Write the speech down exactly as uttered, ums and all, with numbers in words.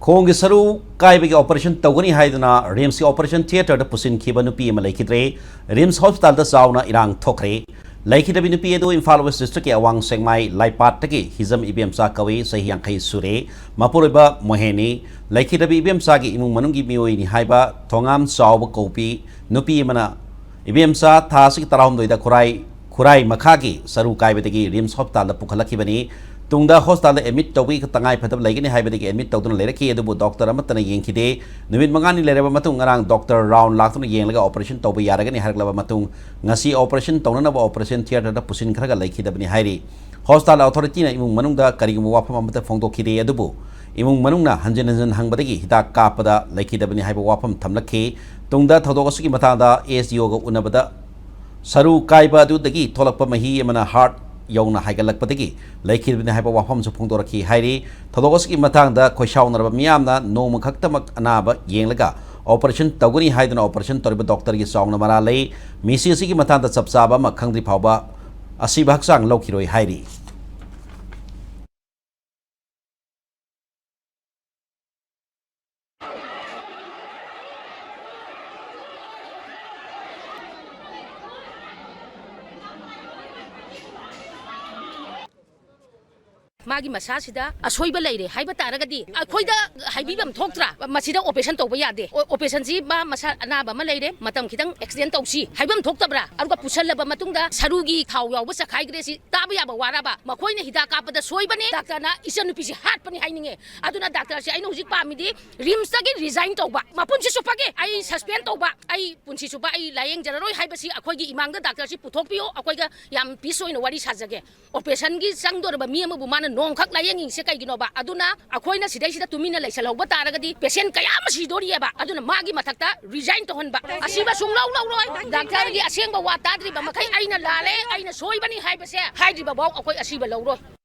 ꯈꯣꯡꯒꯤ ꯁꯔꯨ ꯀꯥꯏꯕꯒꯤ operation ꯇꯧꯒꯅꯤ ꯍꯥꯏꯗꯨꯅ RIMSꯀꯤ operation theatreꯗ ꯄꯨꯁꯤꯟꯈꯤꯕ ꯅꯨꯄꯤ ꯑꯃ ꯂꯩꯈꯤꯗ꯭ꯔꯦ꯫ RIMS hospitalꯗ ꯆꯥꯎꯅ ꯏꯔꯥꯡ ꯊꯣꯛꯈ꯭ꯔꯦ꯫ ꯂꯩꯈꯤꯗꯕꯤ ꯅꯨꯄꯤ ꯑꯗꯨ ꯏꯝꯐꯥꯜ West districtꯀꯤ ꯑꯋꯥꯡ ꯁꯦꯛꯃꯥꯏ ꯂꯥꯏꯄꯥꯠꯇꯒꯤ ꯍꯤꯖꯝ ꯏꯕꯦꯝꯆꯥ ꯀꯧꯏ, ꯆꯍꯤ ꯌꯥꯡꯈꯩ ꯁꯨꯔꯦ꯫ ꯃꯄꯨꯔꯣꯏꯕ ꯃꯣꯍꯦꯟꯅꯤ꯫ ꯂꯩꯈꯤꯗꯕꯤ ꯏꯕꯦꯝꯆꯥꯒꯤ ꯏꯃꯨꯡ ꯃꯅꯨꯡꯒꯤ ꯃꯤꯑꯣꯏꯅꯤ ꯍꯥꯏꯕ ꯊꯣꯉꯥꯝ ꯆꯥꯎꯕ ꯀꯧꯕꯤ ꯅꯨꯄꯤ ꯑꯃꯅ ꯏꯕꯦꯝꯆꯥ ꯊꯥ ꯑꯁꯤꯒꯤ ꯇꯔꯥꯍꯨꯝꯗꯣꯏꯗ ꯈꯨꯔꯥꯏ, ꯈꯨꯔꯥꯏ ꯃꯈꯥꯒꯤ ꯁꯔꯨ ꯀꯥꯏꯕꯗꯒꯤ RIMS hospitalꯗ ꯄꯨꯈꯠꯂꯛꯈꯤꯕꯅꯤ꯫ ꯇꯨꯡꯗ hospitalꯗ admit ꯇꯧꯕꯒꯤ ꯇꯉꯥꯏ ꯐꯗꯕ ꯂꯩꯒꯅꯤ ꯍꯥꯏꯕꯗꯒꯤ admit ꯇꯧꯗꯨꯅ ꯂꯩꯔꯛꯈꯤ, ꯑꯗꯨꯕꯨ doctor ꯑꯃꯠꯇꯅ ꯌꯦꯡꯈꯤꯗꯦ꯫ ꯅꯨꯃꯤꯠ ꯃꯉꯥꯅꯤ ꯂꯩꯔꯕ ꯃꯇꯨꯡ ꯉꯔꯥꯡ doctor round ꯂꯥꯛꯇꯨꯅ ꯌꯦꯡꯂꯒ operation ꯇꯧꯕ ꯌꯥꯔꯒꯅꯤ ꯍꯥꯏꯔꯛꯂꯕ ꯃꯇꯨꯡ ꯉꯁꯤ operation ꯇꯧꯅꯅꯕ operation theatreꯗ ꯄꯨꯁꯤꯟꯈ꯭ꯔꯒ ꯂꯩꯈꯤꯗꯕꯅꯤ ꯍꯥꯏꯔꯤ꯫ Hospital authorityꯅ ꯏꯃꯨꯡ ꯃꯅꯨꯡꯗ ꯀꯔꯤꯒꯨꯝꯕ ꯋꯥꯐꯝ ꯑꯃꯠꯇ ꯐꯣꯡꯗꯣꯛꯈꯤꯗꯦ, ꯑꯗꯨꯕꯨ ꯏꯃꯨꯡ ꯃꯅꯨꯡꯅ ꯍꯟꯖꯤꯟ ꯍꯟꯖꯤꯟ ꯍꯪꯕꯗꯒꯤ ꯍꯤꯗꯥꯛ ꯀꯥꯞꯄꯗ ꯂꯩꯈꯤꯗꯕꯅꯤ ꯍꯥꯏꯕ ꯋꯥꯐꯝ ꯊꯝꯂꯛꯈꯤ꯫ ꯇꯨꯡꯗ ꯊꯧꯗꯣꯛ ꯑꯁꯤꯒꯤ ꯃꯇꯥꯡꯗ SDOꯒ ꯎꯅꯕꯗ ꯁꯔꯨ ꯀꯥꯏꯕ ꯑꯗꯨꯗꯒꯤ ꯊꯣꯛꯂꯛꯄ ꯃꯍꯤ ꯑꯃꯅ heart ꯌꯧꯅ ꯍꯥꯏꯒꯠꯂꯛꯄꯗꯒꯤ ꯂꯩꯈꯤꯗꯕꯅꯤ ꯍꯥꯏꯕ ꯋꯥꯐꯝꯁꯨ ꯐꯣꯡꯗꯣꯔꯛꯈꯤ ꯍꯥꯏꯔꯤ꯫ ꯊꯧꯗꯣꯛ ꯑꯁꯤꯒꯤ ꯃꯇꯥꯡꯗ ꯈꯣꯏꯁꯥꯎꯅꯔꯕ ꯃꯤꯌꯥꯝꯅ ꯅꯣꯡꯃ ꯈꯛꯇꯃꯛ ꯑꯅꯥꯕ ꯌꯦꯡꯂꯒ operation ꯇꯧꯒꯅꯤ ꯍꯥꯏꯗꯨꯅ operation ꯇꯧꯔꯤꯕ doctorꯒꯤ ꯆꯥꯎꯅ ꯃꯔꯥꯜ ꯂꯩ꯫ ꯃꯤꯁꯤ ꯑꯁꯤꯒꯤ ꯃꯇꯥꯡꯗ ꯆꯞ ꯆꯥꯕ ꯑꯃ ꯈꯪꯗ꯭ꯔꯤ ꯐꯥꯎꯕ ꯑꯁꯤꯕ ꯍꯛꯆꯥꯡ ꯂꯧꯈꯤꯔꯣꯏ ꯍꯥꯏꯔꯤ꯫ ꯃꯥꯒꯤ ꯃꯁꯥꯁꯤꯗ ꯑꯁꯣꯏꯕ ꯂꯩꯔꯦ ꯍꯥꯏꯕ ꯇꯥꯔꯒꯗꯤ ꯑꯩꯈꯣꯏꯗ ꯍꯥꯏꯕꯤꯐꯝ ꯊꯣꯛꯇ꯭ꯔꯥ? ꯃꯁꯤꯗ operation ꯇꯧꯕ ꯌꯥꯗꯦ꯫ ꯑꯣ, operationꯁꯤ ꯃꯥ ꯃꯁꯥ ꯑꯅꯥꯕ ꯑꯃ ꯂꯩꯔꯦ, ꯃꯇꯝ ꯈꯤꯇꯪ extend ꯇꯧꯁꯤ ꯍꯥꯏꯐꯝ ꯊꯣꯛꯇꯕ꯭ꯔꯥ? ꯑꯗꯨꯒ ꯄꯨꯁꯜꯂꯕ ꯃꯇꯨꯡꯗ ꯁꯔꯨꯒꯤ ꯊꯥꯎ ꯌꯥꯎꯕ ꯆꯈꯥꯏꯈ꯭ꯔꯦ, ꯁꯤ ꯇꯥꯕ ꯌꯥꯕ ꯋꯥꯔꯕ? ꯃꯈꯣꯏꯅ ꯍꯤꯗꯥꯛ ꯀꯥꯞꯄꯗ ꯁꯣꯏꯕꯅꯤ, doctorꯅ ꯏꯆꯟꯅꯨꯄꯤꯁꯤ ꯍꯥꯠꯄꯅꯤ ꯍꯥꯏꯅꯤꯡꯉꯦ꯫ ꯑꯗꯨꯅ doctorꯁꯦ ꯑꯩꯅ ꯍꯧꯖꯤꯛ ꯄꯥꯝꯃꯤꯗꯤ RIMSꯇꯒꯤ resign ꯇꯧꯕ, ꯃꯄꯨꯟꯁꯤ ꯆꯨꯞꯄꯒꯤ ꯑꯩ suspend ꯇꯧꯕ, ꯑꯩ ꯄꯨꯟꯁꯤ ꯆꯨꯞꯄ ꯑꯩ ꯂꯥꯌꯦꯡꯖꯔꯔꯣꯏ ꯍꯥꯏꯕꯁꯤ ꯑꯩꯈꯣꯏꯒꯤ ꯏꯃꯥꯡꯗ doctorꯁꯤ ꯄꯨꯊꯣꯛꯄꯤꯌꯨ, ꯑꯩꯈꯣꯏꯒ ꯌꯥꯝ peace ꯑꯣꯏꯅ ꯋꯥꯔꯤ ꯁꯥꯖꯒꯦ꯫ Operationꯒꯤ ꯆꯪꯗꯣꯔꯕ ꯃꯤ ꯑꯃꯕꯨ ꯃꯥꯅ ꯅꯣꯡꯈꯛ ꯂꯥꯌꯦꯡꯉꯤꯁꯦ ꯀꯩꯒꯤꯅꯣꯕ? ꯑꯗꯨꯅ ꯑꯩꯈꯣꯏꯅ ꯁꯤꯗꯩꯁꯤꯗ ꯇꯨꯃꯤꯟꯅ ꯂꯩꯁꯜꯍꯧꯕ ꯇꯥꯔꯒꯗꯤ patient ꯀꯌꯥ ꯑꯃ ꯁꯤꯗꯣꯔꯤꯑꯕ꯫ ꯑꯗꯨꯅ ꯃꯥꯒꯤ ꯃꯊꯛꯇ resign ꯇꯧꯍꯟꯕ꯫ ꯑꯁꯤꯕ ꯁꯨꯡꯂꯧ ꯂꯧꯔꯣꯏ꯫ Doctorꯒꯤ ꯑꯁꯦꯡꯕ ꯋꯥ ꯇꯥꯗ꯭ꯔꯤꯕ ꯃꯈꯩ ꯑꯩꯅ ꯂꯥꯜꯂꯦ, ꯑꯩꯅ ꯁꯣꯏꯕꯅꯤ ꯍꯥꯏꯕꯁꯦ ꯍꯥꯏꯗ꯭ꯔꯤꯕ ꯐꯥꯎ ꯑꯩꯈꯣꯏ ꯑꯁꯤꯕ ꯂꯧꯔꯣꯏ꯫